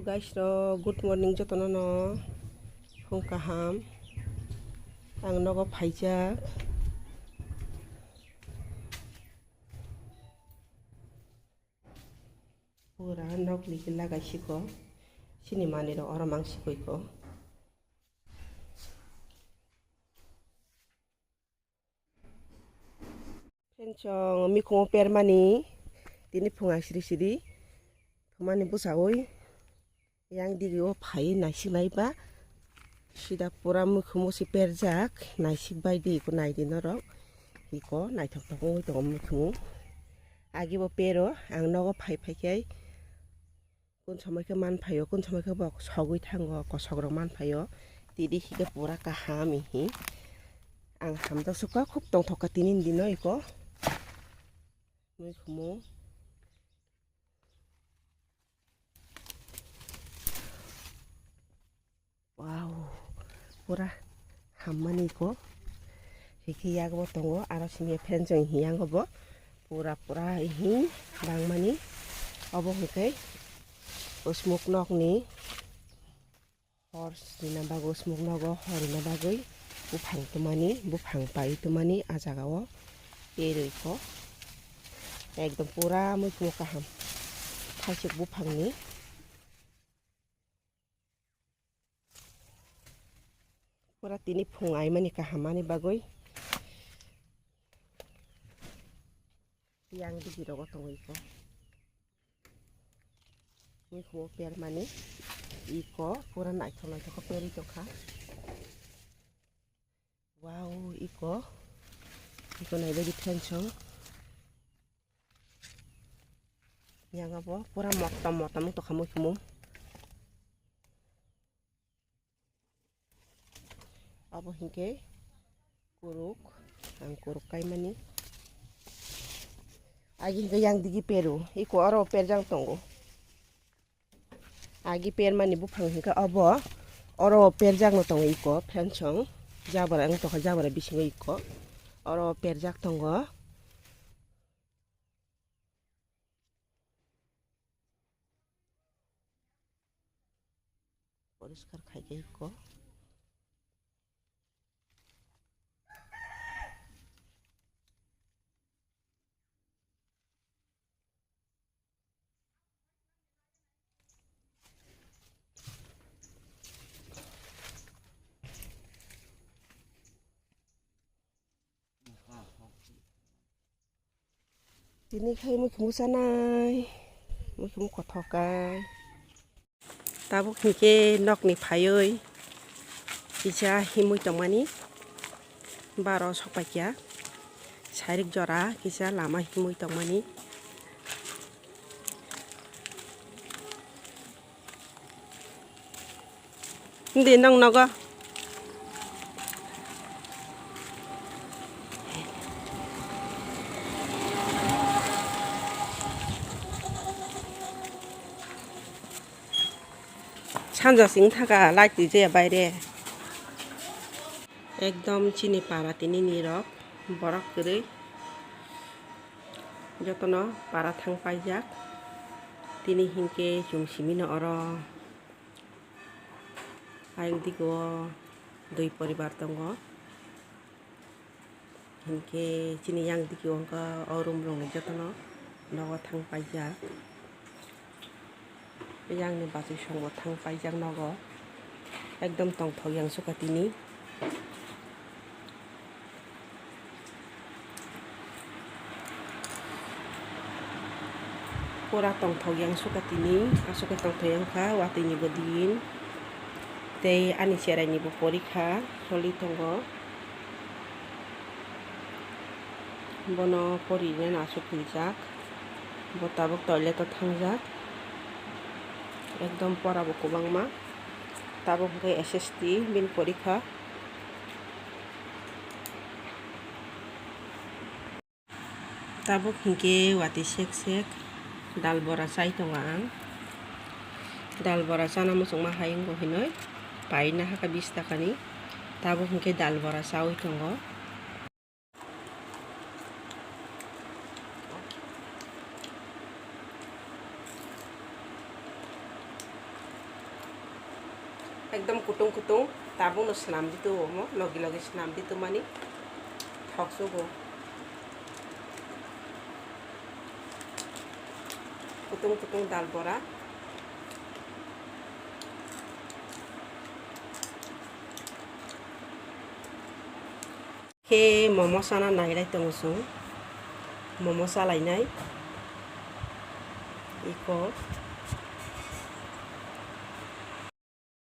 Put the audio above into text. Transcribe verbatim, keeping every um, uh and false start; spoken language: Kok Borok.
Guys rok, good morning jotono no. Phung kaham. Ang nogo phaijak. Pura nokni khe lagai siko. Chini manwi rok oro mang sikoi ko. Friends, chwng mikhumo permani tini phunga siri siri thumani bwsagwi yang digi o phai naisik nai ba sida pura mikhumo se perjak naisik bai di iko nai di norok iko naithok thok wngwi tongo mikhumo agi bo pero ang nogo phai phai khe. Kun somoi khe man phaio, kun somoi khe bo sogwi thango, kosok rok man phaio. Tidi hikhe pura kaham hi. Ang hamjak sukha khub tongthok kha tini ni dino iko. Mui khumu. Wow, pura hammani ko. Hikhe yago bo tongo, aro sini friends chwng hiyango bo. Pura, pura hi bangmani. Obo hwnkhe usmuk nokni hor rina bagwi, usmuk nogo hor rina bagwi buphang twmani, buphang pai twmani ah jagao. Perwi ko. Ekdom pura mui khumo kaham. Thaisuk buphangni. Pura tini phung aimani kaham ani bagwi yang digi rogo tongwi ko. Ni khumo permani iko pura naithok naithok khe perwi tongkha. Wow, iko. Iko naibaidi friends chwng. Yang abo pura motom motom wng tongkha mui khumo. Abo hinkhe kuruk, ang kuruk kaimani. Agi hinkhe yang digi peru, iko oro perjak tongo. Agi permani buphang hinkhe abo oro perjakno tongo iko friends chwng. Jabra wng tongkha, jabra bisingo iko oro perjak tongo. Poriskar khaikhe iko. Tini khai mui khumu chanai, mui khumu kothok kai. Tabuk hinkhe nokni phaiwi kisa himwi tongmani, baro sokpaikha, sairik jora kisa lama himwi tongmani. Hindi nong nogo. Sanja sing thaka light twijaya baire. Ekdom chini para tini nirok borok kwrwi jotono para thang paijak. Tini hinkhe chwng simino oro. Ayang digo dui poribar tongo. Hinkhe chini yang digo wngkha o room rokni jotono nogo thang paijak. Yangni bachwi songbo thang paijak nogo. Ekdom tongthok yang sukha tini. Pura tongthok yang sukha tini, aswk khe tongthok yang kha watwi ni bo din. Tei ani cherai ni bo porikha soli tongo. Bono pori nani aswk hwnjak. Bo tabuk toilet o thangjak. Ekdom pora bo kwbangma. Tabuk hwnkhe S S T bini porikha. Tabuk hinkhe watwi sek sek dal bora chai tongo ang. Dal bora chana muchungma hai wngkha hinwi paina hakha bish takani. Tabuk hinkhe dal bora chaui tongo. Ekdom kutung kutung, tabukno swnam di tuo omo, logi logi swnam di tumani thok sugo. Kutung kutung dal bora. Khe momo sana nailai tongo chwng. Momo salainai. Iko